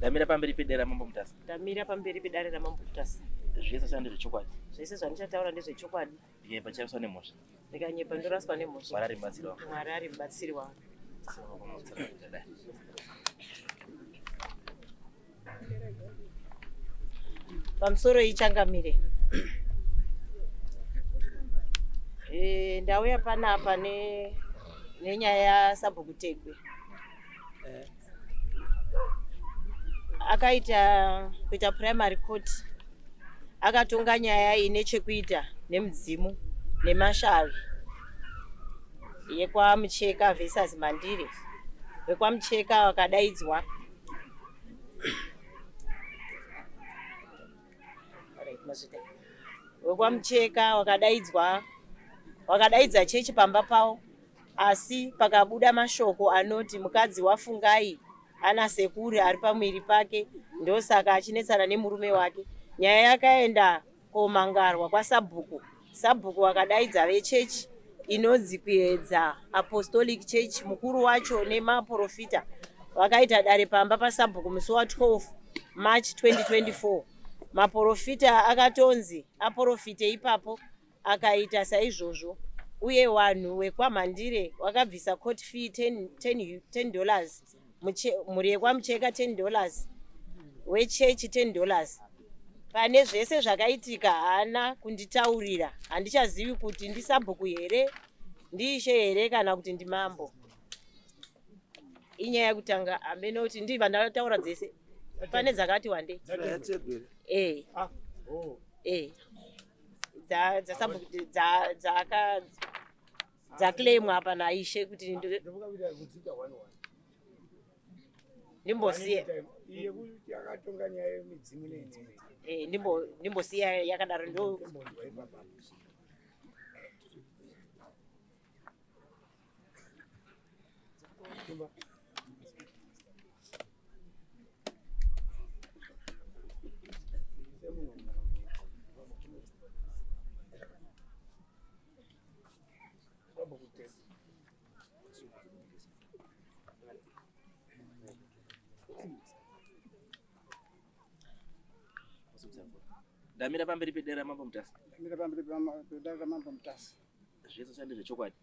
Ndamira pamberi pedare raMambo Mutasa. Ndamira pamberi pedare raMambo Mutasa. Zvese zvandiri zvechokwadi. Zvese zvandichataura ndezvechokwadi. Ndikanyepa chiraswa nemhosva. Ndikanyepa ndoraswa nemhosva. Mwari ari mubatsiri wangu. Mwari ari mubatsiri wangu. Pamusoro ichangamire. Ndauya panapa nenyaya yaSabhuku Tegwe. Akaita kuita primary court, akatonga nyaya ine chekuita nemudzimu nemashavi yekwaMucheka versus Mandire. VekwaMucheka vakadaidzwa wekwaMucheka wakadaidzwa wakadaidza chechi pamba pavo, asi pakabuda mashoko anoti mukadzi waFungai ana sekuru ari pamwiri pake, ndosaka achinetsana nemurume wake. Nyaya yakaenda komangarwa kwasabhuku. Sabhuku wakadaidza vechechi inonzi Kuedza Apostolic Church, mukuru wacho nemaprofita vakaita dare pamba pasabhuku musi wa12 March 2024. Maprofita akatonzi aprofite ipapo, akaita saizvozvo, uye vanhu vekwaMhandire vakabvisa court fee $10, mhuri yekwaMucheka $10, wechechi $10. Pane zvese zvakaitika haana kunditaurira. Handichazivi kuti ndisabhuku here, ndiishe here, kana kuti ndimambo. Inyaya yekutanga. Hamene kuti ndibva ndataura dzese, pane dzakati wandei. Dzasabhuku dzaclaimwa apa naishe kuti ndimbosiya ndimbosiya yakadaro. Ndo Ndamira pamberi pedare raMambo Mutasa. Ndamira pamberi pedare raMambo Mutasa. Zvese zvandi zvechokwadi.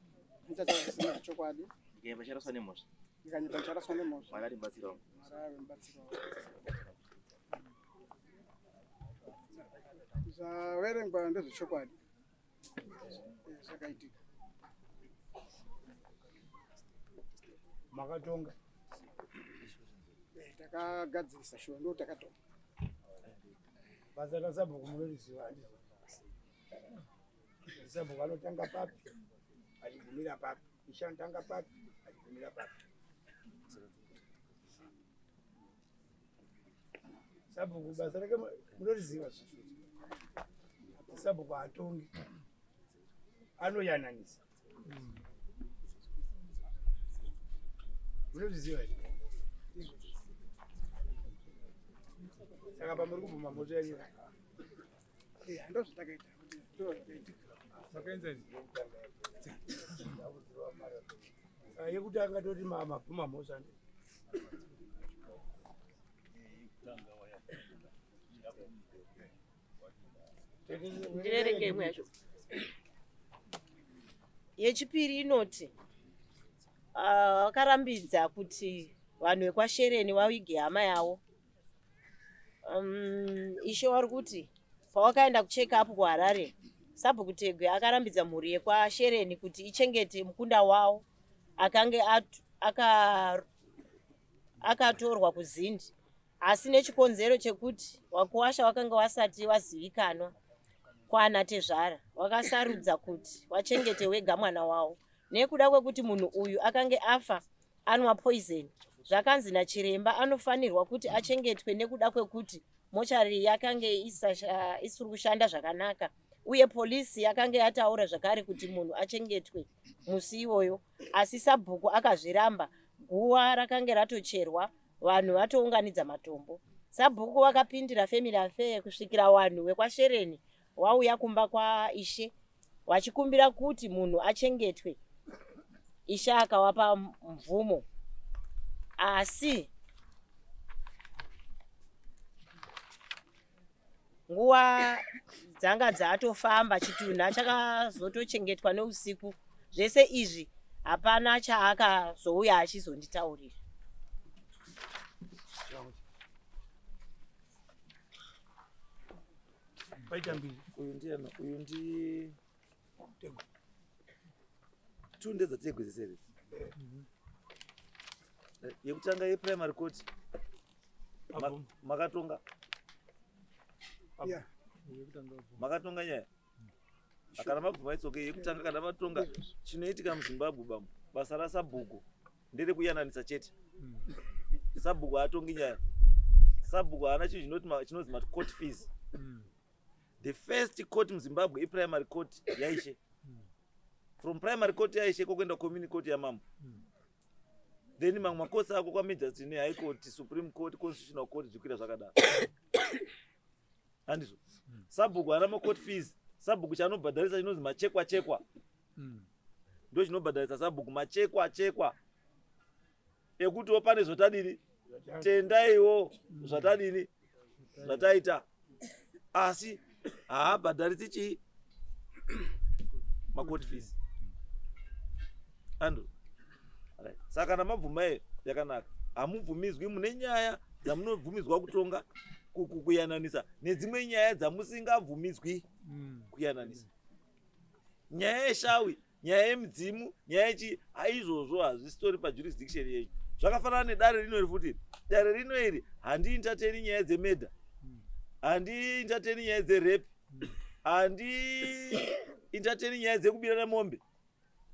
Ndichataura chokwadi. Ndikanyepa charaswa nemhosva. Ndikanyepa charaswa nemhosva. Mwari ari mubatsiri wangu. Mwari ari mubatsiri wangu. Zvaverengwa ndezvechokwadi. Zvakaitika. Makatonga. Takagadzirisa shuwa, ndo takatonga. Basa rasabhuku munoriziva, handizvo? Sabhuku anotanga papi achigumira papi? Ishe anotanga papi achigumira papi? Sabhuku basa rake munoriziva. Sabhuku hatongi, anoyananisa. Munozviziva here? Saka pamuri kubvuma mhosva yenyu? Ndo zvatakaita, ndo zvakaitika. Makaenza yekutanga, toti mabvuma mhosva. Ndiverenge imwe yacho yechipiri inoti vakarambidza kuti vanhu vekwaShereni vavige hama yavo. Ishe wari kuti pawakaenda kucheck up kuHarare, Sabhuku Tegwe akarambidza mhuri yekwaShereni kuti ichengete mukunda wavo akange akatorwa kuzindi, asi nechikonzero chekuti wakuwasha wakanga wasati wazivikanwa kwana tezvara, wakasarudza kuti wachengete wega mwana wavo. Nekuda kwekuti munhu uyu akange afa anwa poison, zvakanzi nachiremba anofanirwa kuti achengetwe nekuda kwekuti mochari yakange isiri kushanda zvakanaka, uye polisi yakange yataura zvakare kuti munhu achengetwe musi iwoyo, asi sabhuku akazviramba. Guwa rakange ratocherwa, vanhu vatounganidza matombo. Sabhuku vakapindira family affair kusvikira vanhu vekwaShereni wauya kumba kwaishe vachikumbira kuti munhu achengetwe. Ishe akawapa mvumo, asi Nguva dzanga dzatofamba, chitunha chakazotochengetwa neusiku. Zvese izvi hapana chaakazouya achizonditaurira. Uyu ndiana? Uyu ndi two ndedzategwe dzese. Yekutanga yeprimary court makatonga? Yeah. Makatonga nyaya kana mabvuma, it's okay. Yekutanga kana matonga, chinoitika muZimbabwe bambo, basa rasabhuku nderekuyananisa chete. Sabhuku haatongi nyaya. Sabhuku haana chinhu chinonzi macourt fees. The first court muZimbabwe iprimary court yaishe. From primary court yaishe kokuenda community court yamambo, then mamwe macourts ako kwamagistrate nehigh court, supreme court, constitutional court, zvikwira zvakadaro, handizvo? Sabhuku haana macourt fees. Sabhuku chaanobhadharisa chinonzi machekwa chekwa, ndo chinobhadharisa sabhuku, machekwa chekwa ekutiwo pane zvotadini, tendaiwo zvatadini, zvataita, asi haabhadharisi chii, macourt fees, andrew. Right. Saka kana mabvuma iyo yakanaka, hamubvumidzwi, mune nyaya dzamunobvumidzwa kutonga, kuyananisa, nedzimwe nyaya dzamusingabvumidzwi kuyananisa. Nyaya yeshawi, nyaya yemidzimu, nyaya yechi, haizvozvo, hazvisitori pajurisdiction yenyu. Zvakafanana nedare rino iri futi. Dare rino iri handientertaini nyaya dzemurder, handientertaini nyaya dzerape, handientertaini nyaya dzekubirana mombe,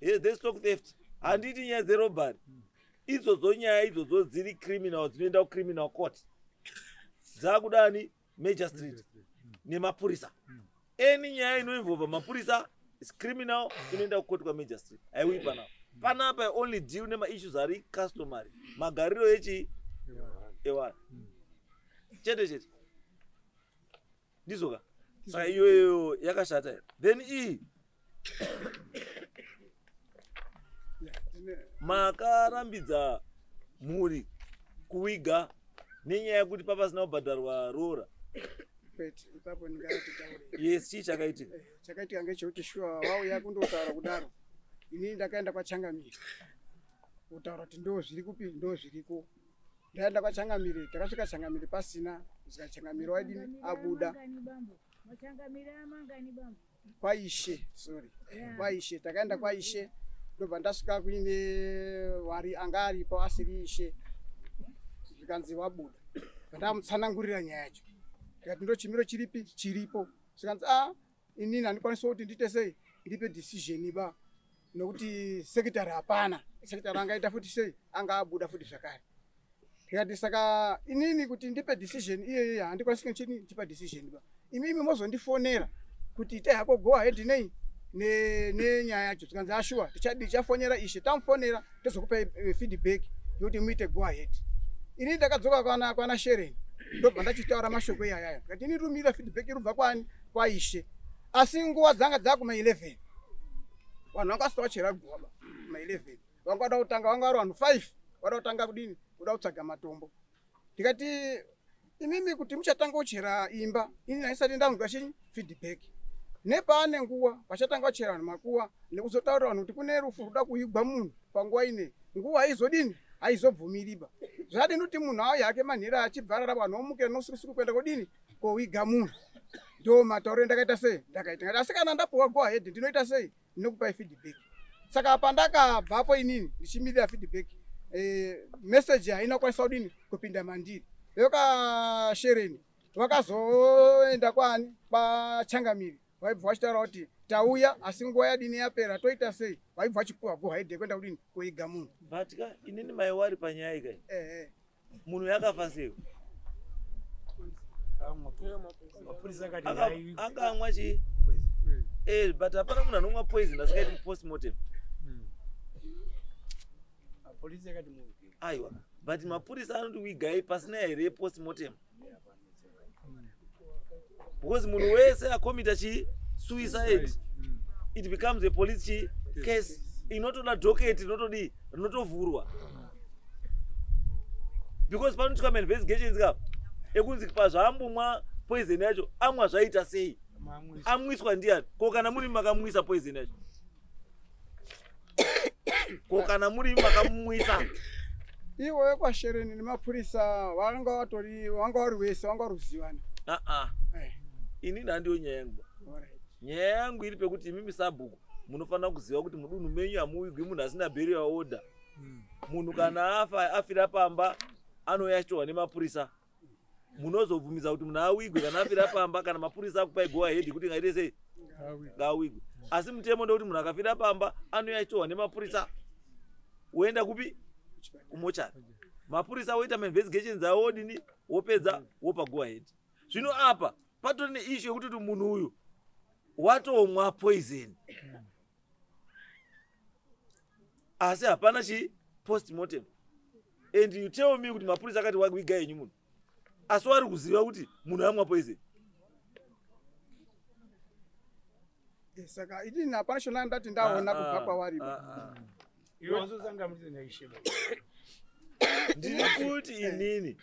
dzestock theft, handiiti nyaya dzerobbery. Idzodzo nyaya idzodzo dziri criminal, dzinoenda kucriminal court, dzakudani, magistrate nemapurisa. Any nyaya inoinvolva mapurisa is criminal, inoenda kukoti kwamagistrate, haiuyi panapa. Panapa I only deal nemaissues ari customary, magariro echi evanhu chete chete, ndizvoka? Saka iyoyo yakashata here? Then iyi makarambidza mhuri kuwiga nenyaya yekuti papasina kubhadharwa roora. Kwete, ipapo ndingatitaure. Yes, chii chakaitika? Chakaitika ngechekuti shuwa wauya kundotaura kudaro, inini ndakaenda kwachangamire kutaura kuti ndo zviri kupi, ndo zviriko. Ndaenda kwachangamire, takasvika changamire pasina, sika changamire waidini, abuda. Kwaishe, sorry, kwaishe. Takaenda kwaishe, ndobva ndasvika kuine wari anga aripo asiri ishe, zvikanzi wabuda. Ndamutsanangurira nyaya yacho, ndikati ndo chimiro chiripi chiripo, zvikanzi a inini handikwanisi kuti ndiite sei, ndipe decision ba, nokuti secretary hapana. Secretary angaita futi sei, anga abuda futi zvakare. Ndikati saka inini kuti ndipe decision iyoyo handikwanisi chini ndipa decision ba, imimi mozondifonera kuti itai hako go ahead nei nenyaya yacho. Zvikanzi ashuwa, tichafonera ishe, tamufonera tozokupai feedback yokuti muite go ahead. Inini ndakadzoka kwana Shereni, ndobva ndachitaura mashoko iyayayo, ndikati ini rumira feedback irubva kwani, kwaishe. Asi nguva dzanga dzakuma 11, vanhu vanga vasati vachera guva. Ma 11 vanga vada kutanga, vanga vari vanhu 5 vada kutanga kudini, kuda kutsvaga matombo. Ndikati imimi kuti muchatanga kuchera imba, ini handisati ndanzwa chinyi, feedback. Nepaane nguva vachatanga kuchera vanhu makuva nekuzotaurira vanhu kuti kune rufu ruda kuigwa munhu panguva ine nguva, haizodini, haizobvumiriba. Zvadini kuti munhu auye hake manhero achibva arara, vanhu vomukira nosukusuku kuenda kodini, kowiga munhu? Ndo matauriro ndakaita sei, ndakaita. Ngati asi kana ndapuwa go ahead, ndinoita sei, ndinokupai feedback. Saka pandakabvapo inini ndichimirira feedback, message haina kukwanisa kudini, kupinda mandiri. Vekashereni vakazoenda kwani, kwachangamiri, vaibva vachitaura kuti tauya asi nguva yadini, yapera, toita sei? Vaibva vachipuwa go ahead yekuenda kudini, kuiga munhu. But ka inini maiwari panyaya ikai, Ehe. Munhu yakafa sei? Mapurisa akati ngaiwigwe. Akamwa chii? But hapana munhu anomwa poison asikaiti postmortem. Mapolisi akati muwigwe. Aiwa, but mapurisa anoti wigai pasina here postmortem? Because munhu wese akomita chii, suicide, it becomes a police chii, case inotoda docket, rinotodii, rinotovhurwa, because panoitwa mainvestigations ka ekunzi pazvaambomwa. Poison yacho amwa zvaita sei? Amwiswa ndiani? Ko kana muri makamwisa poison yacho? Ko kana muri makamwisa? Ivo vekwashereni nemapurisa vanga vatori, vanga vari wese, vanga vari kuzivana. Aa, inini handiyo nyaya yangu. Nyaya yangu iri pekuti imimi sabhuku munofanira kuziva kuti mudunhu menyu hamuwigwi munhu asina burial order. Munhu kana afa, afira pamba, anouya achitorwa nemapurisa. Munozobvumidza kuti munhu awigwe kana afira pamba, kana mapurisa akupai go ahead kuti ngaite sei, ngaawigwe. Asi mutemo ndekuti munhu akafira pamba anouya achitorwa nemapurisa, woenda kupi? Kumochari. Mapurisa woita mainvestigations awo, wodini, wopedza, wopa go ahead. Zvino apa patori neissue yekuti kuti munhu uyu watomwa poison, asi hapana chi postmortem, and you tell me kuti mapurisa akati waviga henyu munhu, asi wari kuziva kuti munhu amwa poison. Saka inini hapana chona ndati ndaona kubva kwavari. Ndiri kuti inini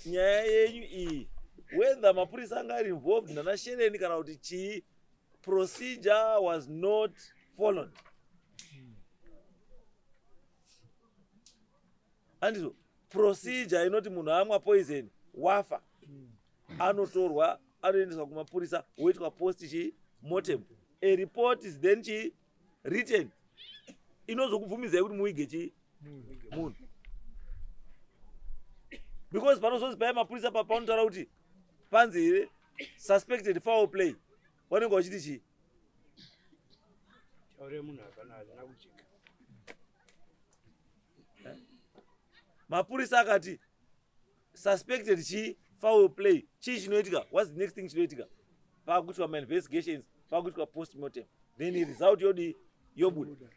nyaya yenyu iyi, whether mapurisa anga ari involved nana Shereni kana kuti chii, procedure was not followed. Andizvo? Procedure inoti munhu amwa poison wafa, anotorwa, anoendeswa kumapurisa, woitwa post chi mortem. A report is then chi written inozokubvumidzai kuti muwige chi munhu, because panozonzi paya mapurisa panotaura kuti panzi here suspected foul play, vanenge vachiti chii? Taure munhu hapana, hazvina kujeka. Mapurisa akati suspected chii, foul play, chii chinoitika? What's the next thing chinoitika? Pakuitwa mainvestigations, pakuitwa postmortem, then result yodii? Yobuda.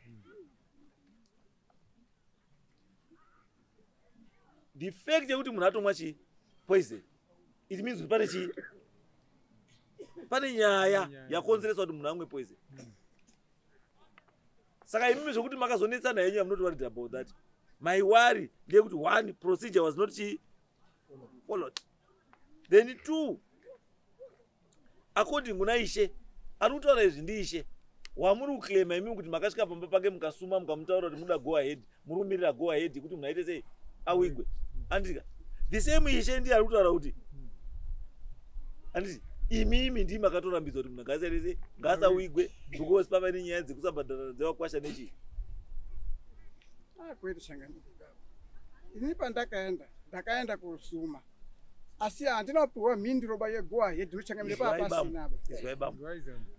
The fact yekuti munhu atomwa chii, poison, it means kuti pane chii, pane nyaya yakonzeresa kuti munhu amwe poison. Saka imimi zvokuti makazonetsana henyu, I'm not worried about that. My worry ndeyekuti one, procedure was not chii, followed. Then two, according kuna ishe ari kutaura izvi, ndiishe wamuri kuclaima imimi kuti makasvika pamba pake, mukasuma, mukamutaura kuti muda go ahead, muri kumirira go ahead kuti munhu aite sei, awigwe, andika? The same ishe ndiye ari kutaura kuti, anditi, imimi ndii makatorambidzwa kuti munhu ngaasaite sei, ngaasawigwe, because pava nenyaya dzekusabhadharana dzevakwasha nechii. Ah, kwete changamire. Ini pandakaenda, ndakaenda kusuma, asi handina kupiwa mhinduro ba yego ahead nochangamire Izwai paa bamu. pasina ba. Izwai bamu.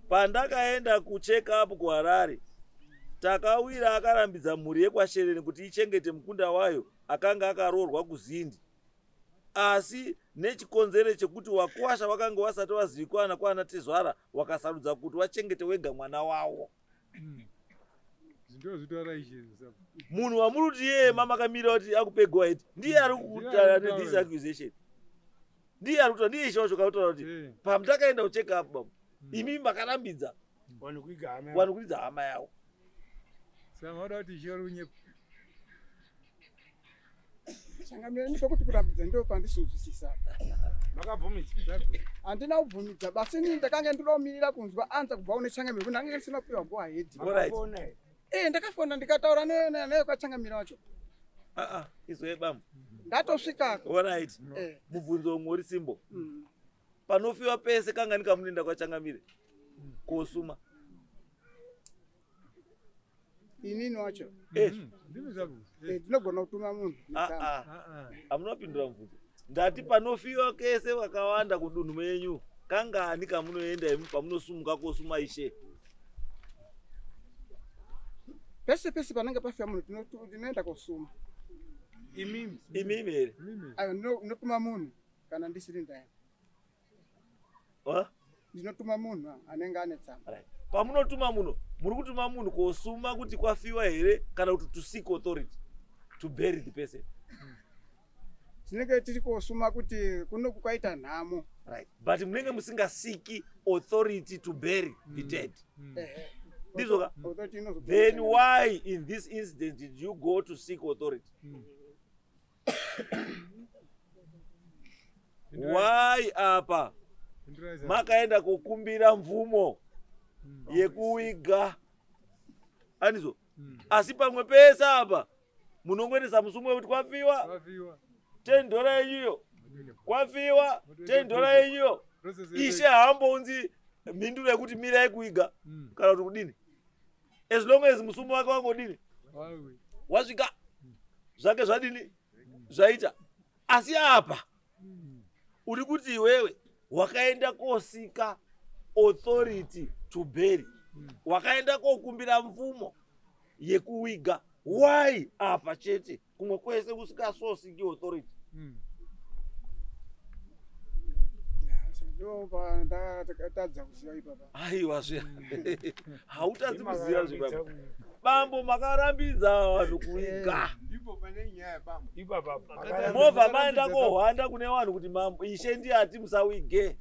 Pandakaenda kucheck up kuHarare, Takawira akarambidza mhuri yekwaShereni kuti ichengete mukunda wayo akanga akaroorwa kuZindi, asi nechikonzero chekuti wakwasha wakanga wasati wazivikwana kwana tezvara, wakasarudza kuti wachengete wega mwana wawo. Ndozvitaura ishe. Munhu wamuri kuti iyeye mamakamira kuti akupe go ahead ndiye ari kutaura nethis accusation, ndiye ari kutaura, ndiye ishe wacho kakutaura kuti pamutakaenda kucheck up baba, imi makarambidza Vanhu kuiga hama. Vanhu kuridza hama yavo. Saka maoda kuti ishe uri kunyepa? Changamire, ini pekuti kurambidza ndo pandisinzwisisa. Makabvumidza? Handina kubvumidza basi. Inini ndakanga ndoda kunzwa anza kubva une changamire, kuti ndanga ndisina kupiwa go ahead. Alright. Makafona here? Ndakafona, ndikataura naye kwachangamire wacho. Aa, izwai bamu. Ndatosvikako. Alright. Mubvunzo umwe uri simbo. Panofiwa pese, kangani kamunoenda kwachangamire kosuma? Inini wacho? Ndimi zvako. Ndinogona kutuma munhu netsamba. Aa, hamunopindura mubvunzo. Ndati panofiwa kese vakawanda kudunhu menyu, kangani kamunoenda imi pamunosumuka kosuma ishe? Pese pese panenge pafiwa munhu ndinoenda kosuma. Imimi? Imimi here? Ayo, ndinotuma munhu kana ndisiri ndaenda. Ha? Ndinotuma munhu anenge ane tsamba. Right. Pamunotuma munhu, muri kutuma munhu kosuma kuti kwafiwa here, kana kuti to seek authority to bury the person? Tinenge tiri kosuma kuti kunoku kwaita nhamo. Right, but munenge musingaseeki authority to bury the dead. Ehe. Ndizvo ka? Authority inozobva Then kuchangamire. why in this incident did you go to seek authority? Why apa makaenda kukumbira mvumo yekuwiga andizo? Asi pamwe pese apa munongoendesa musumo wekuti kwafiwa $10 yenyuyo, kwafiwa $10 yenyuyo. Ishe haambounzi mhinduro yekuti mirai kuiga kana kuti kudini, as long as musumo wake wangodini wasvika zvake zvadini zvaita. Asi apa uri kuti iwewe wakaenda kosika authority to bury, wakaenda kokumbira mvumo yekuwiga. Why apa chete kumwe kwese kusikasosiki authority? Ndopandakatadza kuziva ipapa. Aiwa zve hautadzi kuziva zvipapa. Bambo makarambidza vanhu kuiga. Ndipo pane nyaya bambo. Ipapa. Movha maenda kohwanda kune vanhu kuti mambo ishe ndiye ati musawige.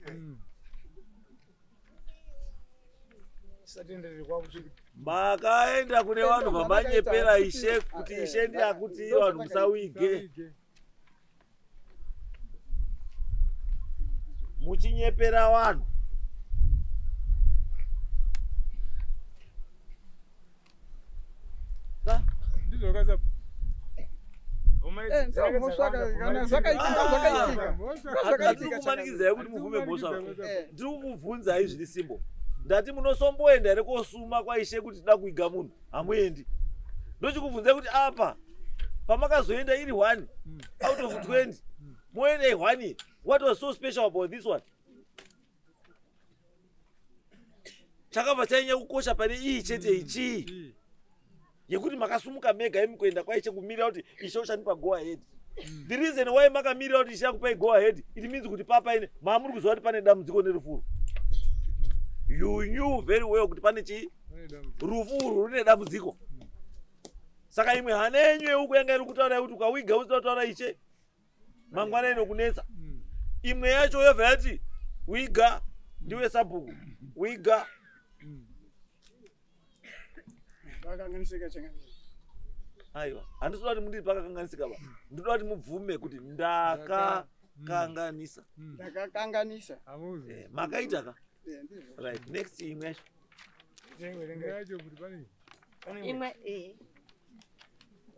Makaenda kune vanhu vamanyepera ishe kuti ishe ndiye akuti vanhu musawige. Muchinyepera vanhu. Hatiri kumanikidzai kuti mubvume mhosva. Ndiri kukubvunzai zviri simbo. Ndati munosomboenda here kosuma kwaishe kuti tida kuiga munhu? Hamuendi. Ndochikubvunzai kuti apa pamakazoenda iri 1 out of 20 moenda i1. What was so special about this one? Chakabva chainya kukosha pane iyi chete ichii yekuti makasumuka mega imi kuenda kwaishe kumirira kuti ishe uchandipa go ahead. The reason why makamirira kuti ishe akupai go ahead, it means kuti papaine mamuri kuziva kuti pane dambudziko nerufuro. You knew very well kuti pane chii rufu urwu rune dambudziko. Saka imwe hana yenyu yeuku yanga iri kutaura kuti ukawiga usina kutaura ishe mangwana inokunetsa. Imwe yacho yobva yati wiga ndiwe sabhuku wiga. Vakanganisika changamire. Aiwa, handisi kuda kuti mundiri pakakanganisika ba. Ndinoda kuti mubvume kuti ndakakanganisa. Ndakakanganisa. Makaita ka? Right, next imwe yacho.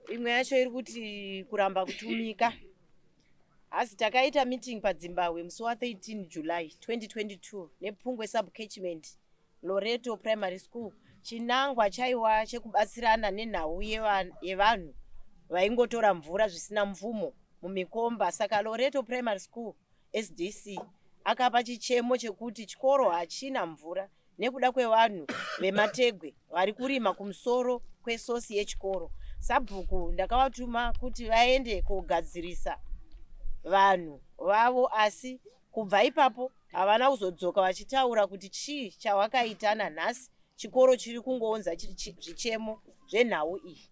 Imwe yacho iri kuti kuramba kutumika. Asi takaita meeting paDzimbabwe musi wa 13 July 2022 nePungwe sub-catchment Loreto Primary School. Chinangwa chaiwa chekubatsirana nenhau yevanhu vaingotora mvura zvisina mvumo mumikomba. Saka Loreto Primary School SDC akapa chichemo chekuti chikoro hachina mvura nekuda kwevanhu vemategwe vari kurima kumusoro kwesosi yechikoro. Sabhuku ndakavatuma kuti vaende kogadzirisa vanhu vavo, asi kubva ipapo havana kuzodzoka vachitaura kuti chii chawakaita nanhasi. Chikoro chiri kungounza zvichemo zvenhau iyi.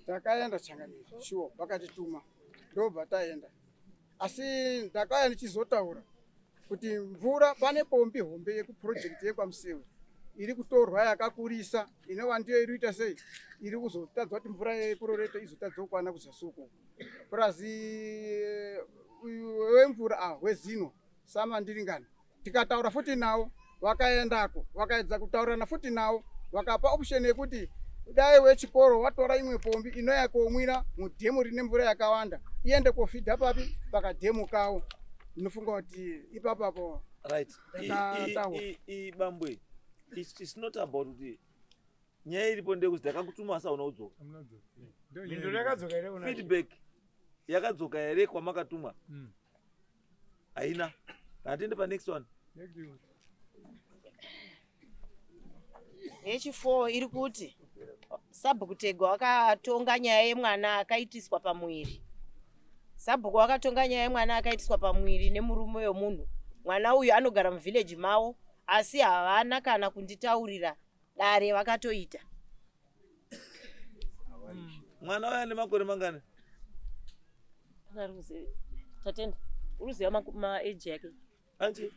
Takaenda changamire sure vakatituma ndobva taenda. Asi ndakauya ndichizotaura kuti mvura pane pombi hombe yekuprojekti yekwaMusewe iri kutorwa yakakurisa inova ndiyo iri kuita sei iri kuzotadza kuti mvura yekuRoreto izotadza kukwana kuzasi uko. Purazi wemvura wezino samandiringani tikataura futi nawo vakaendako vakaedza kutaurana futi nawo vakapa option yekuti dai wechikoro watora imwe pombi inoya komwira mudhemu rine mvura yakawanda iende kofidha papi pakadhemu kawo. Ndinofunga kuti ipapapo right. Bambwe, it's not about kuti nyaya iripo ndeyekuti ndakakutuma asi hauna kudzoka. Feedback yakadzoka here kwamakatumwa? Haina. Hatiende pa next one. H4 iri kuti sabhuku Tegwa wakatonga nyaya yemwana akaitiswa pamuviri. Sabhuku wakatonga nyaya yemwana akaitiswa pamuviri nemurume wemunhu. Mwana uyu anogara muvhileji mavo asi havana kana kunditaurira dare vakatoita. Mwana uyu ane makore mangani? Tatenda, uruziva ma-age yake? Anti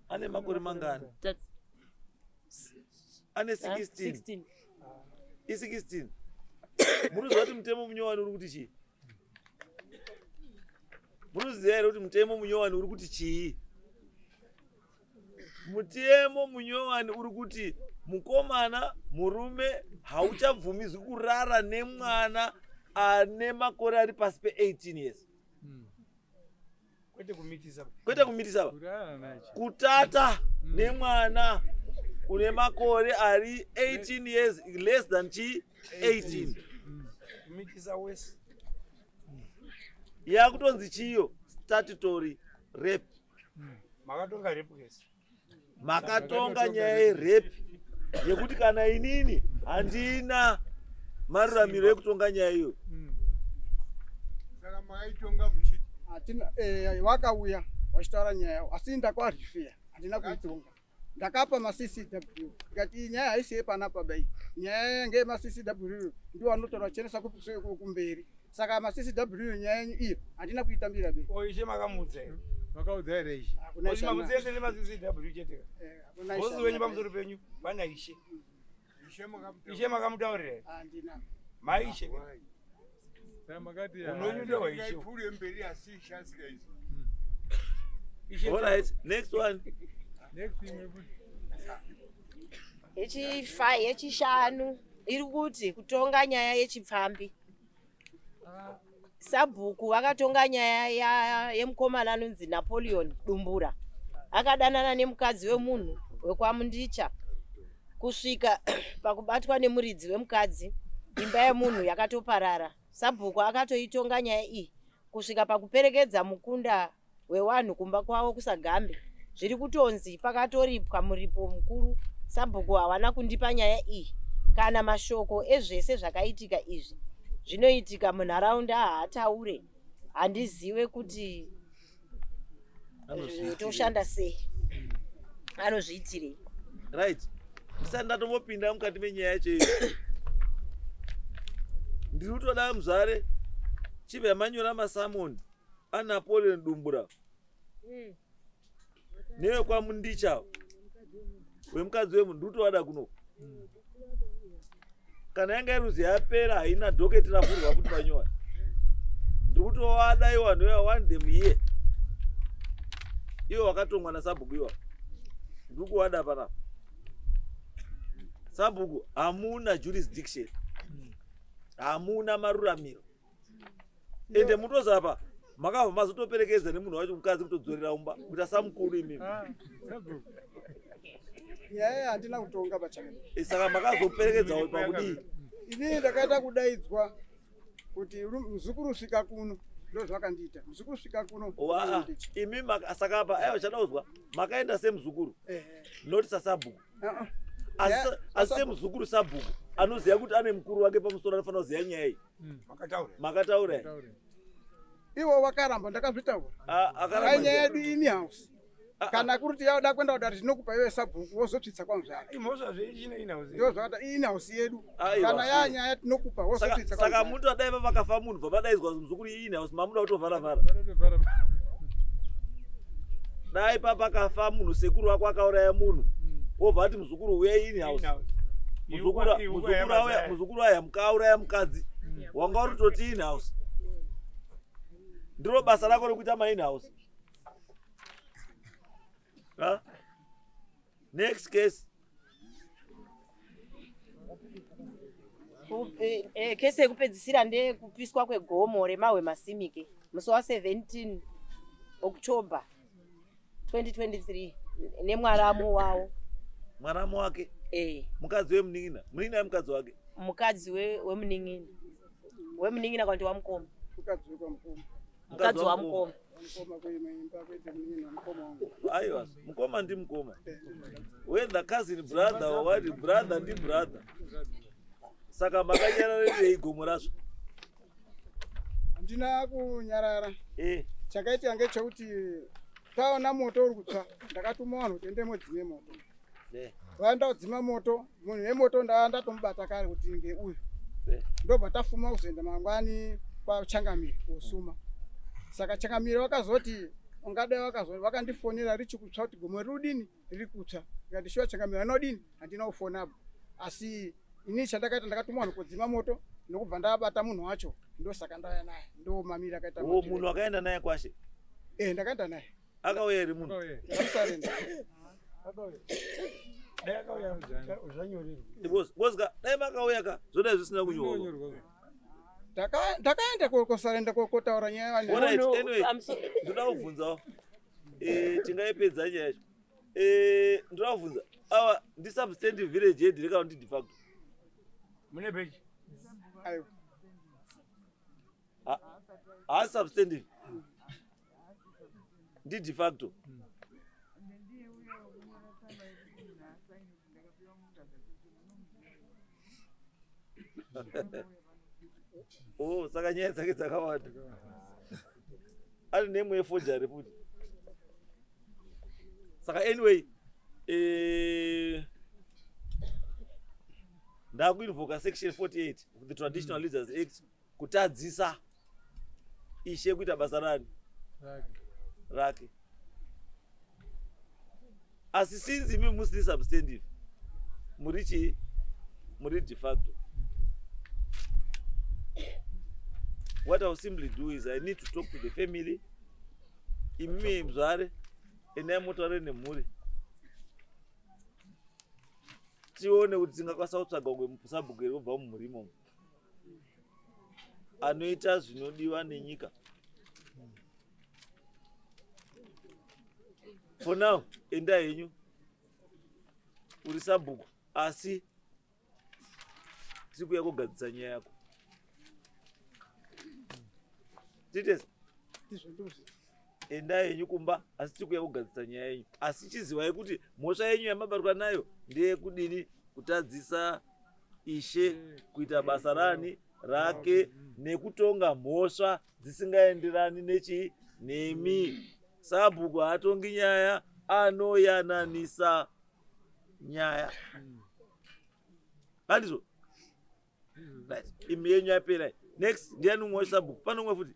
ane makore mangani? Ane 16. I16. Muruziva kuti mutemo munyowani uri kuti chii? Muruziva here kuti mutemo munyowani uri kuti chii? Mutemo munyowani uri kuti mukomana murume hauchabvumidzwi kurara nemwana ane makore ari pasi pe18 years. Kwete kumitisa. Kwete kumitisa, Kurara nacho. kutata nemwana une makore ari 18 years, less than chi 18. Kumitisa wese. Yakutonzi chiyo statutory rape. Makatonga rape case. Makatonga nyaya yerape yekuti kana inini handina maruramiro ekutonga nyaya iyoyo. Saka makaitonga muchiti? Hatina, wakauya wachitaura nyaya yawo, asi ndakwarifeya, handina kuitonga. Ndakapa maCCW, ndikati iyi nyaya haisi yepanapa bai, nyaya ngeyemaCCW, ndiwo anotora chenesa kumberi. Saka maCCW, nyaya yenyu iyo handina kuitambira bei. O, ishe makamuudza here? Makaudza here ishe? Hakuna. Osi Ishe. makudziende nemaCCW chete. Hakuna. Bosi Ishe. wenyu pamusoro penyu pana ishe. Ishe makamutaurira? Ishe makamutaurira here? Handina. Maishe. Saka makati Unonyu ndewaishe. Ngaipfuure mberi, asi ishe asingaizwi. Ishe. Alright, next one. Next imwe futi. Yechishanu iri kuti kutonga nyaya yechipfambi. Sabhuku vakatonga nyaya yemukomana anonzi Napoleon Dumbura. Akadanana nemukadzi wemunhu wekwaMundicha kusvika pakubatwa nemuridzi wemukadzi. Imba yemunhu yakatoparara. Sabhuku akatoitonga nyaya iyi kusvika pakuperekedza mukunda wewanhu kumba kwavo kuSagambe. Zviri kutonzi pakatoripwa muripo mukuru. Sabhuku hawana kundipa nyaya iyi kana mashoko ezvese zvakaitika. Izvi zvinoitika munharaunda, haataure. Handizive kuti toshanda sei, anozviitirei. Right, ndisati ndatombopinda mukati menyaya yacho iyo, ndiri kutoda muzvare chibva yamanyora masamoni aNapoleon Dumbura newekwaMundicha wemukadzi wemunhu. Ndiri kutovada kuno. Kana yanga iruzi yapera, haina docket ravhurwa futi panyowani. Ndiri kutovada iwanhu iwa, want them here. Iwo wakatongwa nasabhuku iwa, ndiri kuvada panapa. Sabhuku hamuna jurisdiction, hamuna maruramiro. Ende mutozapa makabva mazotoperekedza nemunhu wacho mukadzi kutodzorera umba kuita samukuru imimi. Ah, sabhuku. Nyaya handina kutonga pachakati. Saka makazoperekedzawo pakudii? Inini ndakaita kudaidzwa kuti muzukuru svika kuno. Ndo zvakandiita, muzukuru svika kuno. Waa, imi saka apa aiwa, chadauzwa makaenda semuzukuru, not sasabhuku. Uh-uh. Asi asi semuzukuru, sabhuku anoziva kuti ane mukuru wake pamusoro anofanira kuziva nyaya iyi. Makataura. Makataura here? Taure. Iwo wakaramba, ndakazvitaura. Ah, akaramba. Ai, nyaya yedu ini house. Ah, ah. Kana kuri kuti yauda kuenda kudare, tinokupa iwe sabhuku, wozotsvitsa kwamuzvara. Imhosva zveichine inhauzi. Ndo zvakata ini house yedu. Aiwa. Kana yaa nyaya tinokupa, Saka wozotsvitsa saka kwamuzvara. muti adai vakafa munhu, bva padaidzwa muzukuru ini house, mamuda kutovharavhara. Vanotovhara. Dai papakafa munhu, sekuru wako akauraya munhu, wobva ati muzukuru uyai ini house. Muzukuru auya, muzukuru aya mukauraya mukadzi wanga uri toti in house. Ndiro basa rako rekuita main house. Ha? Next case. Kesi yekupedzisira ndeyekupiswa kwegomo remahwe masimike musi wa17 October 2023 nemwaramu wavo. Mwaramu wake? Eh. Mukadzi wemunin'ina, munin'ina wemukadzi wake? Mukadzi wemunin'ina, wemunin'ina kana kuti wamukoma. Mukadzi wekwamukoma. Mukadzi wamukoma. Mukoma kuimwe imba, kwete munin'ina, mukoma wangu. Aiwa, mukoma ndimukoma, whether cousin brother or what, brother ndi brother. Saka makanyararirei gomo razvo? Handina kunyarara. Eh. Chakaitika ngechekuti taona moto uri kutsva, ndakatuma vanhu kuti ende modzime moto. Vaenda kudzima moto, munhu wemoto ndaa ndatomubata kare kuti ngeuyu. Ndobva tafuma kuzoenda mangwani kwaChangamire kosuma. Saka Changamire vakazoti ungadai vakandifonera richi kutsva kuti gomo riri kudini, riri kutsva. Ndikati shuwa Changamire anodini, handina kufonapo, asi Ini chandakaita ndakatuma vanhu kudzima moto nokubva ndabata munhu wacho, ndosaka ndauya naye, ndo mamiri akaita. O munhu akaenda naye kwashe? Eh, ndakaenda naye. Akauya here munhu? Ndakamusarenda. Dai akauya zvanyorerwa. Because ka dai makauya ka zvodai zvisina kunyorwa. Ndakaenda kosarenda kotaura nyaya vanhu. Alright, No, anyway, I'm so- ndoda kubvunzawo. Tingaipedza nyaya yacho. Ndoda kubvunza awa ndisubstantive village head here kana kuti de facto? Mune peji. Aiwa. Haasi substantive, ndi de facto. Oh, saka nyaya dzake dzakawanda, ari nemwe yefojari futi. Saka anyway, ndakuinvoka section 48 of the Traditional Leaders Act, kutadzisa ishe kuita basa rani rake. Asi since imi musiri substantive, muri chii, muri de facto, what I will simply do is I need to talk to the family. Imimi muzvare, endai mutaure nemhuri, tione kuti tingakwanisa kutsvaga umwe sabhuku here kubva mumhuri imomo anoita zvinodiwa nenyika. For now, endai henyu, uri sabhuku, asi tiri kuuya kugadzisa nyaya yako. Titesi. Ndizvo, ndizvo. Endai henyu kumba, asi tiri kuuya kugadzisa nyaya yenyu. Asi chizivai kuti mhosva yenyu yamabatwa nayo ndeyekudini? Kutadzisa ishe kuita basa rani rake nekutonga mhosva dzisingaenderani nechi nemi. Sabhuku haatongi nyaya, anoyananisa nyaya, handizvo? Right, imi yenyu yapera. Next, ndiani umwe wesabhuku? Pane umwe futi?